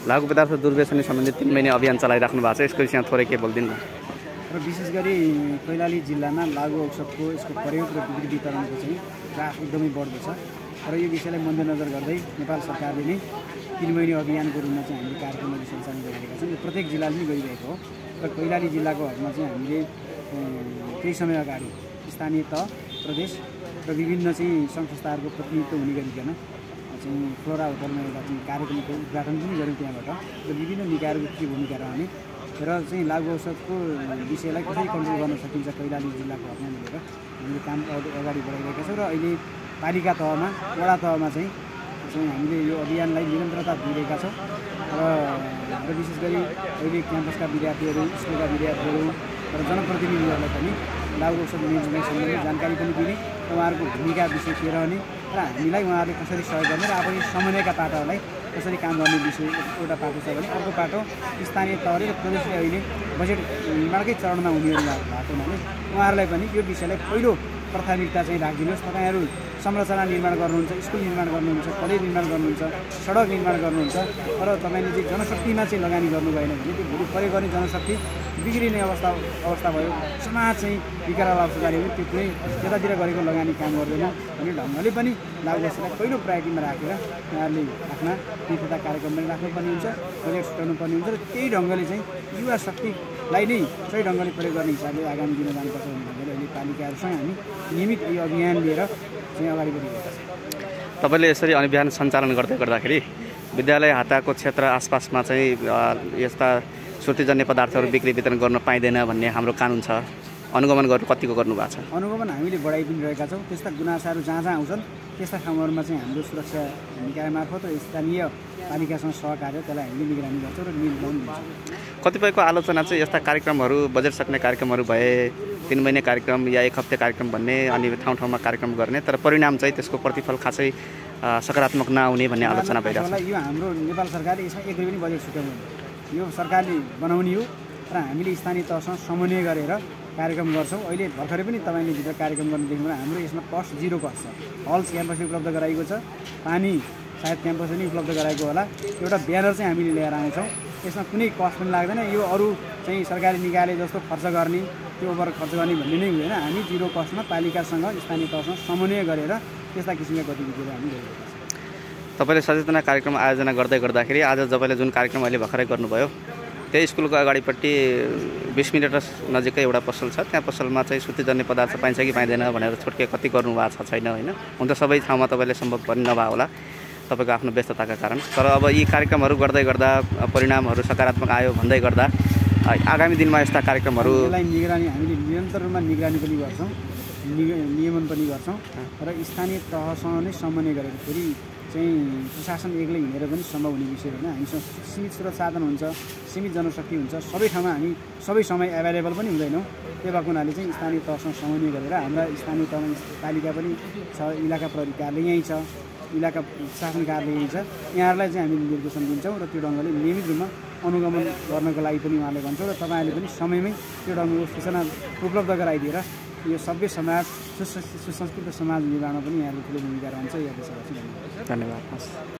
लागु पदार्थ दुर्व्यसनी सम्बन्धी 3 महिने अभियान चलाइराख्नु भएको छ, यसको विषयमा थोरै के बोलिदिनु न। र विशेष गरी कैलाली जिल्लामा लागु औषधको यसको प्रयोग र बिक्री वितरणको चाहिँ ग्राफ एकदमै बढ्दो छ र यो विषयलाई मध्यनजर गर्दै नेपाल सरकारले नै 3 महिने अभियानको रूपमा चाहिँ हामीले कार्यक्रमहरू सञ्चालन गरिरहेका छौँ। यो प्रत्येक जिल्लाले नै गरिरहेको हो र कैलाली जिल्लाको हकमा चाहिँ हामीले केही समय अगाडि स्थानीय तह, प्रदेश र विभिन्न चाहिँ सङ्घ संस्थाहरूको प्रतिनिधित्व हुने गरिकन चाहिँ फ्लोरा होटलमा एउटा चाहिँ कार्यक्रमको उद्घाटन पनि गऱ्यौँ त्यहाँबाट र विभिन्न निकायहरूको के भूमिका रहने र चाहिँ लागु औषधको विषयलाई कसरी कन्ट्रोल गर्न सकिन्छ कैलाली जिल्लाको हकमा मिलेर हामीले काम अगाडि बढाइरहेका छौँ र अहिले पालिका तहमा, वडा तहमा चाहिँ हामीले यो अभियानलाई निरन्तरता दिइरहेका छौँ र विशेष गरी अहिले क्याम्पसका विद्यार्थीहरू, स्कुलका विद्यार्थीहरू र जनप्रतिनिधिहरूलाई पनि लागु औषध म्यानेजमेन्ट सम्बन्धी जानकारी पनि दिने र उहाँहरूको भूमिका विषय के रहने र हामीलाई उहाँहरूले कसरी सहयोग गर्ने र अब यो समन्वयका पाटाहरूलाई कसरी काम गर्ने विषय एउटा पाटो छ भने अर्को पाटो स्थानीय तहले र प्रदेशले अहिले बजेट निर्माणकै चरणमा उनीहरू भएको हुनाले उहाँहरूलाई पनि यो विषयलाई पहिलो प्राथमिकता चाहिँ राखिदिनुहोस्। तपाईँहरू संरचना निर्माण गर्नुहुन्छ, स्कुल निर्माण गर्नुहुन्छ, कलेज निर्माण गर्नुहुन्छ, सडक निर्माण गर्नुहुन्छ र तपाईँले चाहिँ जनशक्तिमा चाहिँ लगानी गर्नु भएन भने त्यो भोलि प्रयोग गर्ने जनशक्ति बिग्रिने अवस्था भयो। समाज चाहिँ विकराल अवस्था जाने त्यो कुनै त्यतातिर गरेको लगानी काम गर्दैन भन्ने ढङ्गले पनि लागु औषधलाई पहिलो प्रायोरिटीमा राखेर उहाँहरूले आफ्ना तीर्थता कार्यक्रम पनि राख्नुपर्ने हुन्छ, बजेट छुट्याउनुपर्ने हुन्छ र त्यही ढङ्गले चाहिँ युवा शक्तिलाई नै सही ढङ्गले प्रयोग गर्ने हिसाबले आगामी दिन जानुपर्छ भनेर अहिले पालिकाहरूसँग हामी नियमित यो अभियान लिएर चाहिँ अगाडि बढिरहेका छौँ। तपाईँले यसरी अभियान सञ्चालन गर्दाखेरि विद्यालय हाताको क्षेत्र आसपासमा चाहिँ यस्ता सुर्तीजन्य पदार्थहरू बिक्री वितरण गर्न पाइँदैन भन्ने हाम्रो कानुन छ, अनुगमन गर्नु कतिको गर्नुभएको छ? अनुगमन हामीले बढाइ पनि रहेका छौँ। त्यस्ता गुनासाहरू जहाँ जहाँ आउँछन् त्यस्ता ठाउँहरूमा चाहिँ हाम्रो सुरक्षा निकाय मार्फत र स्थानीय पालिकासँग सहकार्य त्यसलाई हामीले निगरानी गर्छौँ र नियन्त्रण दिन्छौँ। कतिपयको आलोचना चाहिँ यस्ता कार्यक्रमहरू बजेट सक्ने कार्यक्रमहरू भए 3 महिने कार्यक्रम या 1 हप्ते कार्यक्रम भन्ने अनि ठाउँ ठाउँमा कार्यक्रम गर्ने तर परिणाम चाहिँ त्यसको प्रतिफल खासै सकारात्मक नआउने भन्ने आलोचना भइरहेको छ। यो हाम्रो नेपाल सरकारले यसमा एक रुपैयाँ पनि बजेट छुट्याउँदैन, यो सरकारले बनाउने हो र हामीले स्थानीय तहसँग समन्वय गरेर कार्यक्रम गर्छौँ। अहिले भर्खरै पनि तपाईँले भित्र कार्यक्रम गर्नु देख्नु हाम्रो यसमा कस्ट 0 कस्ट छ। हल्स क्याम्पसले उपलब्ध गराएको छ, पानी सायद क्याम्पसले नै उपलब्ध गराएको होला, एउटा ब्यानर चाहिँ हामीले लिएर आउँछौँ। यसमा कुनै कस्ट पनि लाग्दैन। यो अरू चाहिँ सरकारी निकायले जस्तो खर्च गर्ने त्यो ओभर खर्च गर्ने भन्ने नै हुँदैन। हामी 0 कस्टमा पालिकासँग स्थानीय तहसँग समन्वय गरेर त्यस्ता किसिमका गतिविधिहरू हामी गरिरहेका छौँ। तपाईँले सचेतना कार्यक्रम आयोजना गर्दाखेरि आज तपाईँले जुन कार्यक्रम अहिले भर्खरै गर्नुभयो त्यही स्कुलको अगाडिपट्टि 20 मिनट नजिकै एउटा पसल छ, त्यहाँ पसलमा चाहिँ सुर्तीजन्य पदार्थ पाइन्छ कि पाइँदैन भनेर छुट्के कति गर्नुभएको छ छैन होइन, हुन त सबै ठाउँमा तपाईँले सम्भव पनि नभए होला तपाईँको आफ्नो व्यस्तताका कारण। तर अब यी कार्यक्रमहरू गर्दै गर्दा परिणामहरू सकारात्मक आयो भन्दै गर्दा आगामी दिनमा यस्ता कार्यक्रमहरू निगरानी हामीले निरन्तर रूपमा निगरानी पनि गर्छौँ, नियमन पनि गर्छौँ र स्थानीय तहसँग नै समन्वय गरेर फेरि चाहिँ प्रशासन एक्लै हिँडेर पनि सम्भव हुने विषय होइन। हामीसँग सीमित स्रोत साधन हुन्छ, सीमित जनशक्ति हुन्छ, सबै ठाउँमा हामी सबै समय एभाइलेबल पनि हुँदैनौँ। त्यो भएको हुनाले चाहिँ स्थानीय तहसँग समन्वय गरेर हाम्रा स्थानीय तहमा पालिका पनि छ, इलाका प्रहरी कार्यालय यहीँ छ, इलाका शासन कार्यालय यहीँ छ, यहाँहरूलाई चाहिँ हामी निर्देशन दिन्छौँ र त्यो ढङ्गले नियमित रूपमा अनुगमन गर्नको लागि पनि उहाँले भन्छौँ र तपाईँहरूले पनि समयमै त्यो ढङ्गको सूचना उपलब्ध गराइदिएर यो सभ्य समाज सुसंस्कृत समाज निर्माणमा पनि यहाँले ठुलो भूमिका रहन्छ। यो विषयमा धन्यवाद।